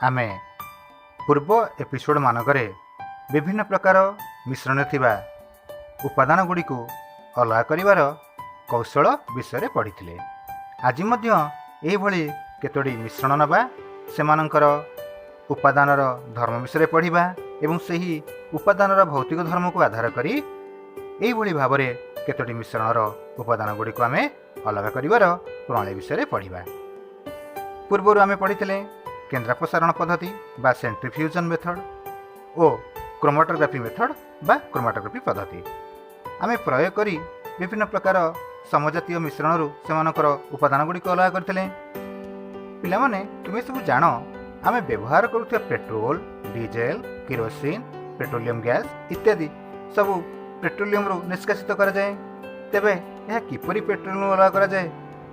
ଆମେ ପୂର୍ବ ଏପିସୋଡ଼ ମାନଙ୍କରେ ବିଭିନ୍ନ ପ୍ରକାର ମିଶ୍ରଣରେ ଥିବା ଉପାଦାନ ଗୁଡ଼ିକୁ ଅଲଗା କରିବାର କୌଶଳ ବିଷୟରେ ପଢ଼ିଥିଲେ। ଆଜି ମଧ୍ୟ ଏହିଭଳି କେତୋଟି ମିଶ୍ରଣ ନେବା, ସେମାନଙ୍କର ଉପାଦାନର ଧର୍ମ ବିଷୟରେ ପଢ଼ିବା ଏବଂ ସେହି ଉପାଦାନର ଭୌତିକ ଧର୍ମକୁ ଆଧାର କରି ଏହିଭଳି ଭାବରେ କେତୋଟି ମିଶ୍ରଣର ଉପାଦାନ ଗୁଡ଼ିକୁ ଆମେ ଅଲଗା କରିବାର ପ୍ରଣାଳୀ ବିଷୟରେ ପଢ଼ିବା। ପୂର୍ବରୁ ଆମେ ପଢ଼ିଥିଲେ କେନ୍ଦ୍ରାପସାରଣ ପଦ୍ଧତି ବା ସେଣ୍ଟ୍ରିଫ୍ୟୁଜନ୍ ମେଥଡ଼ ଓ କ୍ରୋମାଟୋଗ୍ରାଫି ମେଥଡ଼ ବା କ୍ରୋମାଟୋଗ୍ରାଫି ପଦ୍ଧତି। ଆମେ ପ୍ରୟୋଗ କରି ବିଭିନ୍ନ ପ୍ରକାର ସମଜାତୀୟ ମିଶ୍ରଣରୁ ସେମାନଙ୍କର ଉପାଦାନ ଗୁଡ଼ିକୁ ଅଲଗା କରିଥିଲେ। ପିଲାମାନେ, ତୁମେ ସବୁ ଜାଣ, ଆମେ ବ୍ୟବହାର କରୁଥିବା petrol, diesel, kerosene, petroleum gas ଇତ୍ୟାଦି ସବୁ ପେଟ୍ରୋଲିୟମରୁ ନିଷ୍କାସିତ କରାଯାଏ। ତେବେ ଏହା କିପରି ପେଟ୍ରୋଲିୟମରୁ ଅଲଗା କରାଯାଏ,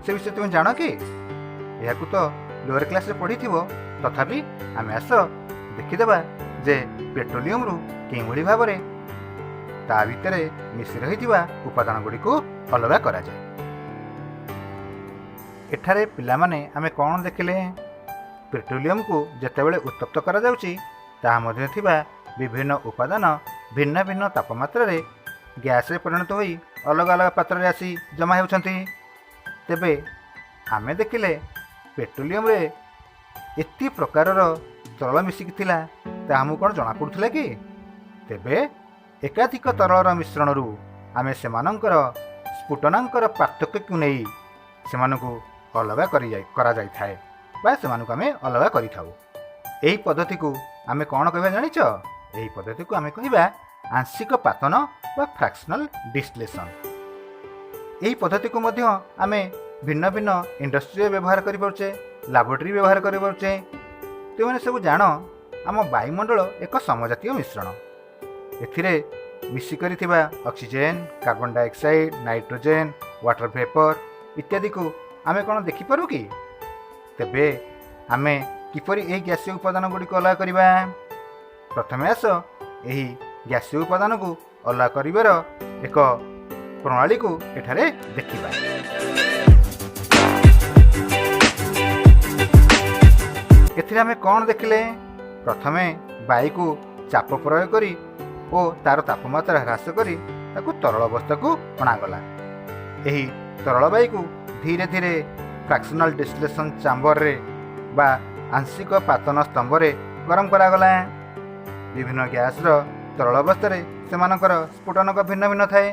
ସେ ବିଷୟରେ ତୁମେ ଜାଣ କି? ଏହାକୁ ତ ଲୋଅର କ୍ଲାସରେ ପଢ଼ିଥିବ। ତଥାପି ଆମେ ଆସ ଦେଖିଦେବା ଯେ ପେଟ୍ରୋଲିୟମରୁ କେଉଁଭଳି ଭାବରେ ତା ଭିତରେ ମିଶି ରହିଥିବା ଉପାଦାନ ଗୁଡ଼ିକୁ ଅଲଗା କରାଯାଏ। ଏଠାରେ ପିଲାମାନେ, ଆମେ କ'ଣ ଦେଖିଲେ? ପେଟ୍ରୋଲିୟମକୁ ଯେତେବେଳେ ଉତ୍ତପ୍ତ କରାଯାଉଛି, ତାହା ମଧ୍ୟରେ ଥିବା ବିଭିନ୍ନ ଉପାଦାନ ଭିନ୍ନ ଭିନ୍ନ ତାପମାତ୍ରାରେ ଗ୍ୟାସରେ ପରିଣତ ହୋଇ ଅଲଗା ଅଲଗା ପାତ୍ରରେ ଆସି ଜମା ହେଉଛନ୍ତି। ତେବେ ଆମେ ଦେଖିଲେ ପେଟ୍ରୋଲିୟମରେ ଏତେ ପ୍ରକାରର ତରଳ ମିଶିକି ଥିଲା, ତାହା ଆମକୁ କ'ଣ ଜଣାପଡ଼ୁଥିଲା କି? ତେବେ ଏକାଧିକ ତରଳର ମିଶ୍ରଣରୁ ଆମେ ସେମାନଙ୍କର ସ୍ଫୁଟନାଙ୍କର ପାର୍ଥକ୍ୟକୁ ନେଇ ସେମାନଙ୍କୁ ଅଲଗା କରାଯାଇଥାଏ ବା ସେମାନଙ୍କୁ ଆମେ ଅଲଗା କରିଥାଉ। ଏହି ପଦ୍ଧତିକୁ ଆମେ କ'ଣ କହିବା ଜାଣିଛ? ଏହି ପଦ୍ଧତିକୁ ଆମେ କହିବା ଆଂଶିକ ପାତନ ବା ଫ୍ରାକ୍ସନାଲ ଡିଷ୍ଟିଲେସନ୍। ଏହି ପଦ୍ଧତିକୁ ମଧ୍ୟ ଆମେ ଭିନ୍ନ ଭିନ୍ନ ଇଣ୍ଡଷ୍ଟ୍ରିରେ ବ୍ୟବହାର କରିପାରୁଛେ, ଲାବୋରେଟୋରୀ ବ୍ୟବହାର କରିପାରୁଛେ। ତୁମେମାନେ ସବୁ ଜାଣ, ଆମ ବାୟୁମଣ୍ଡଳ ଏକ ସମଜାତୀୟ ମିଶ୍ରଣ। ଏଥିରେ ମିଶିକରି ଥିବା oxygen, carbon dioxide, nitrogen, water vapour ଇତ୍ୟାଦିକୁ ଆମେ କ'ଣ ଦେଖିପାରୁ କି? ତେବେ ଆମେ କିପରି ଏହି ଗ୍ୟାସୀୟ ଉପାଦାନ ଗୁଡ଼ିକୁ ଅଲଗା କରିବା? ପ୍ରଥମେ ଆସ ଏହି ଗ୍ୟାସୀୟ ଉପାଦାନକୁ ଅଲଗା କରିବାର ଏକ ପ୍ରଣାଳୀକୁ ଏଠାରେ ଦେଖିବା। ଏଥିରେ ଆମେ କ'ଣ ଦେଖିଲେ? ପ୍ରଥମେ ବାୟୁକୁ ଚାପ ପ୍ରୟୋଗ କରି ଓ ତାର ତାପମାତ୍ରା ହ୍ରାସ କରି ତାକୁ ତରଳ ଅବସ୍ଥାକୁ ଅଣାଗଲା। ଏହି ତରଳ ବାୟୁକୁ ଧୀରେ ଧୀରେ ଫ୍ରାକ୍ସନାଲ ଡିଷ୍ଟିଲେସନ୍ ଚାମ୍ବରରେ ବା ଆଂଶିକ ପାତନ ସ୍ତମ୍ଭରେ ଗରମ କରାଗଲା। ବିଭିନ୍ନ ଗ୍ୟାସର ତରଳ ଅବସ୍ଥାରେ ସେମାନଙ୍କର ସ୍ଫୁଟନକ ଭିନ୍ନ ଭିନ୍ନ ଥାଏ,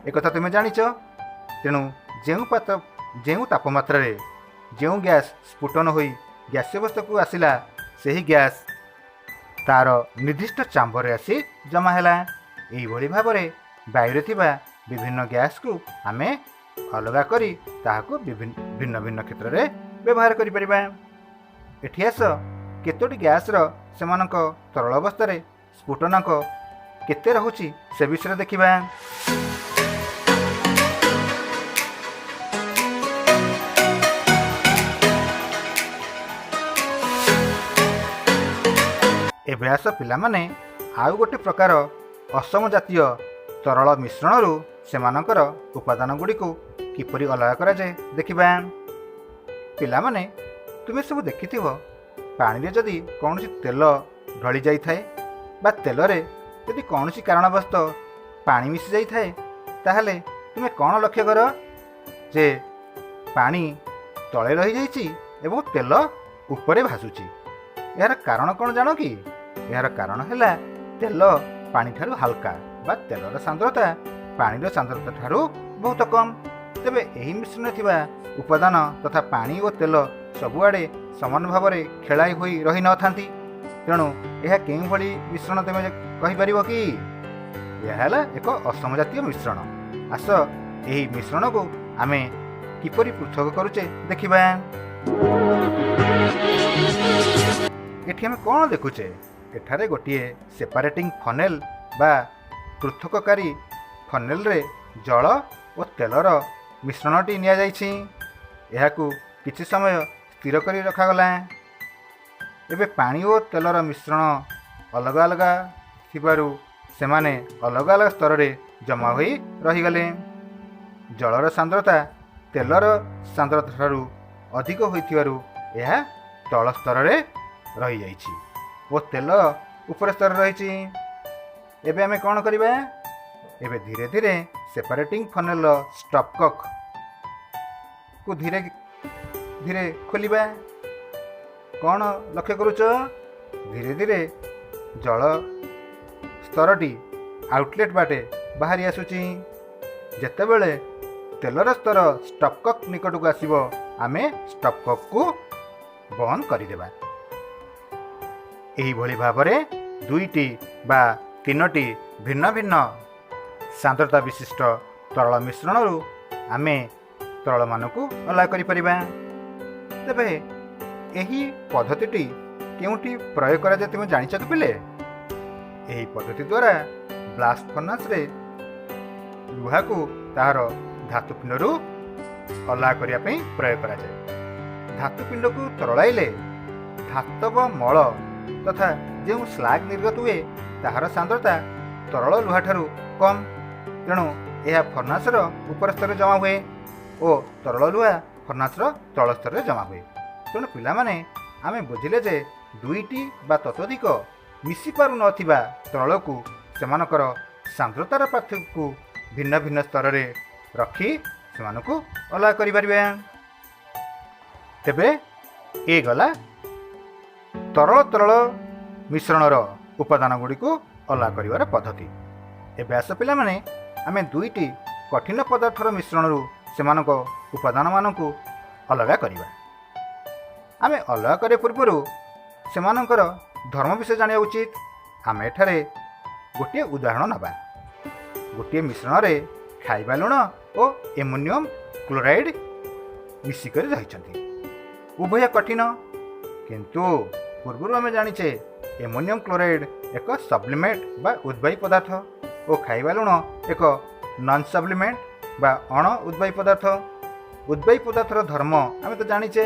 ଏକଥା ତୁମେ ଜାଣିଛ। ତେଣୁ ଯେଉଁ ତାପମାତ୍ରାରେ ଯେଉଁ ଗ୍ୟାସ୍ ସ୍ଫୁଟନ ହୋଇ ଗ୍ୟାସୀୟ ଅବସ୍ଥାକୁ ଆସିଲା, ସେହି ଗ୍ୟାସ୍ ତାର ନିର୍ଦ୍ଦିଷ୍ଟ ଚାମ୍ବରରେ ଆସି ଜମା ହେଲା। ଏଇଭଳି ଭାବରେ ବାୟୁରେ ଥିବା ବିଭିନ୍ନ ଗ୍ୟାସ୍କୁ ଆମେ ଅଲଗା କରି ତାହାକୁ ବିଭିନ୍ନ ଭିନ୍ନ ଭିନ୍ନ କ୍ଷେତ୍ରରେ ବ୍ୟବହାର କରିପାରିବା। ଏଠି ଆସ କେତୋଟି ଗ୍ୟାସ୍ର ସେମାନଙ୍କ ତରଳ ଅବସ୍ଥାରେ ସ୍ଫୁଟନାଙ୍କ କେତେ ରହୁଛି, ସେ ବିଷୟରେ ଦେଖିବା। ଏବେ ଆସ ପିଲାମାନେ, ଆଉ ଗୋଟେ ପ୍ରକାର ଅସମ ଜାତୀୟ ତରଳ ମିଶ୍ରଣରୁ ସେମାନଙ୍କର ଉପାଦାନ ଗୁଡ଼ିକୁ କିପରି ଅଲଗା କରାଯାଏ ଦେଖିବା। ପିଲାମାନେ, ତୁମେ ସବୁ ଦେଖିଥିବ, ପାଣିରେ ଯଦି କୌଣସି ତେଲ ଢଳି ଯାଇଥାଏ ବା ତେଲରେ ଯଦି କୌଣସି କାରଣବଶତଃ ପାଣି ମିଶି ଯାଇଥାଏ, ତାହେଲେ ତୁମେ କ'ଣ ଲକ୍ଷ୍ୟ କର ଯେ ପାଣି ତଳେ ରହିଯାଇଛି ଏବଂ ତେଲ ଉପରେ ଭାସୁଛି। ଏହାର କାରଣ କ'ଣ ଜାଣ କି? ଏହାର କାରଣ ହେଲା ତେଲ ପାଣିଠାରୁ ହାଲକା ବା ତେଲର ସାନ୍ଦ୍ରତା ପାଣିର ସାନ୍ଦ୍ରତା ଠାରୁ ବହୁତ କମ୍। ତେବେ ଏହି ମିଶ୍ରଣରେ ଥିବା ଉପାଦାନ ତଥା ପାଣି ଓ ତେଲ ସବୁଆଡ଼େ ସମାନ ଭାବରେ ଖେଳାଇ ହୋଇ ରହିନଥାନ୍ତି। ତେଣୁ ଏହା କେଉଁଭଳି ମିଶ୍ରଣ ତୁମେ କହିପାରିବ କି? ଏହା ହେଲା ଏକ ଅସମଜାତୀୟ ମିଶ୍ରଣ। ଆସ ଏହି ମିଶ୍ରଣକୁ ଆମେ କିପରି ପୃଥକ କରୁଛେ ଦେଖିବା। ଏଠି ଆମେ କ'ଣ ଦେଖୁଛେ? ଏଠାରେ ଗୋଟିଏ ସେପାରେଟିଂ ଫନେଲ୍ ବା ପୃଥକକାରୀ ଫନେଲ୍ରେ ଜଳ ଓ ତେଲର ମିଶ୍ରଣଟି ନିଆଯାଇଛି। ଏହାକୁ କିଛି ସମୟ ସ୍ଥିର କରି ରଖାଗଲା। ଏବେ ପାଣି ଓ ତେଲର ମିଶ୍ରଣ ଅଲଗା ଅଲଗା ଥିବାରୁ ସେମାନେ ଅଲଗା ଅଲଗା ସ୍ତରରେ ଜମା ହୋଇ ରହିଗଲେ। ଜଳର ସାନ୍ଦ୍ରତା ତେଲର ସାନ୍ଦ୍ରତା ଠାରୁ ଅଧିକ ହୋଇଥିବାରୁ ଏହା ତଳ ସ୍ତରରେ ରହିଯାଇଛି ଓ ତେଲ ଉପର ସ୍ତରରେ ରହିଛି। ଏବେ ଆମେ କ'ଣ କରିବା? ଏବେ ଧୀରେ ଧୀରେ ସେପାରେଟିଂ ଫନେଲର ଷ୍ଟପ୍ କକ୍କୁ ଧୀରେ ଧୀରେ ଖୋଲିବା। କ'ଣ ଲକ୍ଷ୍ୟ କରୁଛ? ଧୀରେ ଧୀରେ ଜଳ ସ୍ତରଟି ଆଉଟଲେଟ୍ ବାଟେ ବାହାରି ଆସୁଛି। ଯେତେବେଳେ ତେଲର ସ୍ତର ଷ୍ଟପ୍ କକ୍ ନିକଟକୁ ଆସିବ, ଆମେ ଷ୍ଟପ୍ କକ୍କୁ ବନ୍ଦ କରିଦେବା। ଏହିଭଳି ଭାବରେ ଦୁଇଟି ବା ତିନୋଟି ଭିନ୍ନ ଭିନ୍ନ ସାନ୍ଦ୍ରତା ବିଶିଷ୍ଟ ତରଳ ମିଶ୍ରଣରୁ ଆମେ ତରଳମାନଙ୍କୁ ଅଲଗା କରିପାରିବା। ତେବେ ଏହି ପଦ୍ଧତିଟି କେଉଁଠି ପ୍ରୟୋଗ କରାଯାଏ, ତୁମେ ଜାଣିଛ କି ପିଲେ? ଏହି ପଦ୍ଧତି ଦ୍ୱାରା ବ୍ଲାଷ୍ଟ ଫର୍ନାସରେ ଲୁହାକୁ ତାହାର ଧାତୁପିଣ୍ଡରୁ ଅଲଗା କରିବା ପାଇଁ ପ୍ରୟୋଗ କରାଯାଏ। ଧାତୁପିଣ୍ଡକୁ ତରଳାଇଲେ ଧାତବ ମଳ ତଥା ଯେଉଁ ସ୍ଲାଗ୍ ନିର୍ଗତ ହୁଏ, ତାହାର ସାନ୍ଦ୍ରତା ତରଳ ଲୁହାଠାରୁ କମ୍। ତେଣୁ ଏହା ଫର୍ନାସର ଉପର ସ୍ତରରେ ଜମା ହୁଏ ଓ ତରଳ ଲୁହା ଫର୍ନାସର ତଳ ସ୍ତରରେ ଜମା ହୁଏ। ତେଣୁ ପିଲାମାନେ, ଆମେ ବୁଝିଲେ ଯେ ଦୁଇଟି ବା ତତୋଧିକ ମିଶି ପାରୁନଥିବା ତରଳକୁ ସେମାନଙ୍କର ସାନ୍ଦ୍ରତାର ପାର୍ଥକ୍ୟକୁ ଭିନ୍ନ ଭିନ୍ନ ସ୍ତରରେ ରଖି ସେମାନଙ୍କୁ ଅଲଗା କରିପାରିବା। ତେବେ ଏ ଗଲା ତରଳ ତରଳ ମିଶ୍ରଣର ଉପାଦାନ ଗୁଡ଼ିକୁ ଅଲଗା କରିବାର ପଦ୍ଧତି। ଏବେ ଆସ ପିଲାମାନେ, ଆମେ ଦୁଇଟି କଠିନ ପଦାର୍ଥର ମିଶ୍ରଣରୁ ସେମାନଙ୍କ ଉପାଦାନମାନଙ୍କୁ ଅଲଗା କରିବା। ଆମେ ଅଲଗା କରିବା ପୂର୍ବରୁ ସେମାନଙ୍କର ଧର୍ମ ବିଷୟ ଜାଣିବା ଉଚିତ। ଆମେ ଏଠାରେ ଗୋଟିଏ ଉଦାହରଣ ନେବା। ଗୋଟିଏ ମିଶ୍ରଣରେ ଖାଇବା ଲୁଣ ଓ ଏମୋନିୟମ୍ କ୍ଲୋରାଇଡ୍ ମିଶିକରି ରହିଛନ୍ତି। ଉଭୟ କଠିନ, କିନ୍ତୁ ପୂର୍ବରୁ ଆମେ ଜାଣିଛେ ଏମୋନିୟମ୍ କ୍ଲୋରାଇଡ୍ ଏକ ସବ୍ଲିମେଟ୍ ବା ଉଦ୍ବାୟୀ ପଦାର୍ଥ ଓ ଖାଇବା ଲୁଣ ଏକ ନନ୍ ସବ୍ଲିମେଣ୍ଟ ବା ଅଣ ଉଦ୍ବାୟୀ ପଦାର୍ଥ। ଉଦ୍ବାୟୀ ପଦାର୍ଥର ଧର୍ମ ଆମେ ତ ଜାଣିଛେ,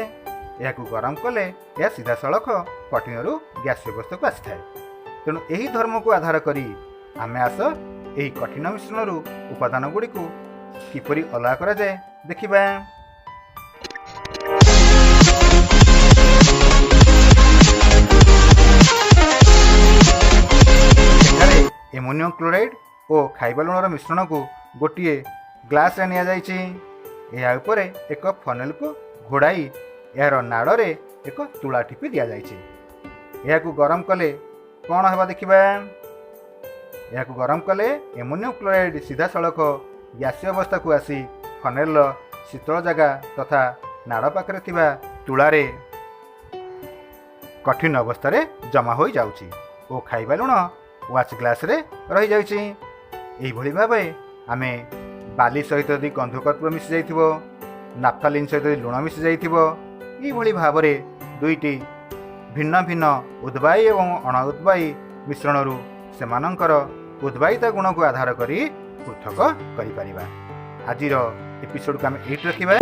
ଏହାକୁ ଗରମ କଲେ ଏହା ସିଧାସଳଖ କଠିନରୁ ଗ୍ୟାସ ଅବସ୍ଥାକୁ ଆସିଥାଏ। ତେଣୁ ଏହି ଧର୍ମକୁ ଆଧାର କରି ଆମେ ଆସ ଏହି କଠିନ ମିଶ୍ରଣରୁ ଉପାଦାନ ଗୁଡ଼ିକୁ କିପରି ଅଲଗା କରାଯାଏ ଦେଖିବା। ଏଠାରେ ଏମୋନିୟମ୍ କ୍ଲୋରାଇଡ୍ ଓ ଖାଇବା ଲୁଣର ମିଶ୍ରଣକୁ ଗୋଟିଏ ଗ୍ଲାସରେ ନିଆଯାଇଛି। ଏହା ଉପରେ ଏକ ଫନେଲକୁ ଘୋଡ଼ାଇ ଏହାର ନାଡ଼ରେ ଏକ ତୁଳା ଠିପି ଦିଆଯାଇଛି। ଏହାକୁ ଗରମ କଲେ କ'ଣ ହେବ ଦେଖିବା। ଏହାକୁ ଗରମ କଲେ ଏମୋନିୟମ୍ କ୍ଲୋରାଇଡ୍ ସିଧାସଳଖ ଗ୍ୟାସୀୟ ଅବସ୍ଥାକୁ ଆସି ଫନେଲର ଶୀତଳ ଜାଗା ତଥା ନାଡ଼ ପାଖରେ ଥିବା ତୁଳାରେ କଠିନ ଅବସ୍ଥାରେ ଜମା ହୋଇଯାଉଛି ଓ ଖାଇବା ଲୁଣ ୱାଚ୍ ଗ୍ଲାସରେ ରହିଯାଉଛି। ଏହିଭଳି ଭାବେ ଆମେ ବାଲି ସହିତ ଯଦି ଗନ୍ଧକର୍ପୂର ମିଶି ଯାଇଥିବ, ନାଫ୍ଥାଲିନ୍ ସହିତ ଯଦି ଲୁଣ ମିଶି ଯାଇଥିବ, ଏଇଭଳି ଭାବରେ ଦୁଇଟି ଭିନ୍ନ ଭିନ୍ନ ଉଦ୍ବାୟୀ ଏବଂ ଅଣ ଉଦ୍ବାୟୀ ମିଶ୍ରଣରୁ ସେମାନଙ୍କର ଉଦ୍ବାୟିତା ଗୁଣକୁ ଆଧାର କରି ପୃଥକ କରିପାରିବା। ଆଜିର ଏପିସୋଡ଼କୁ ଆମେ ଏଇଠି ରଖିବା।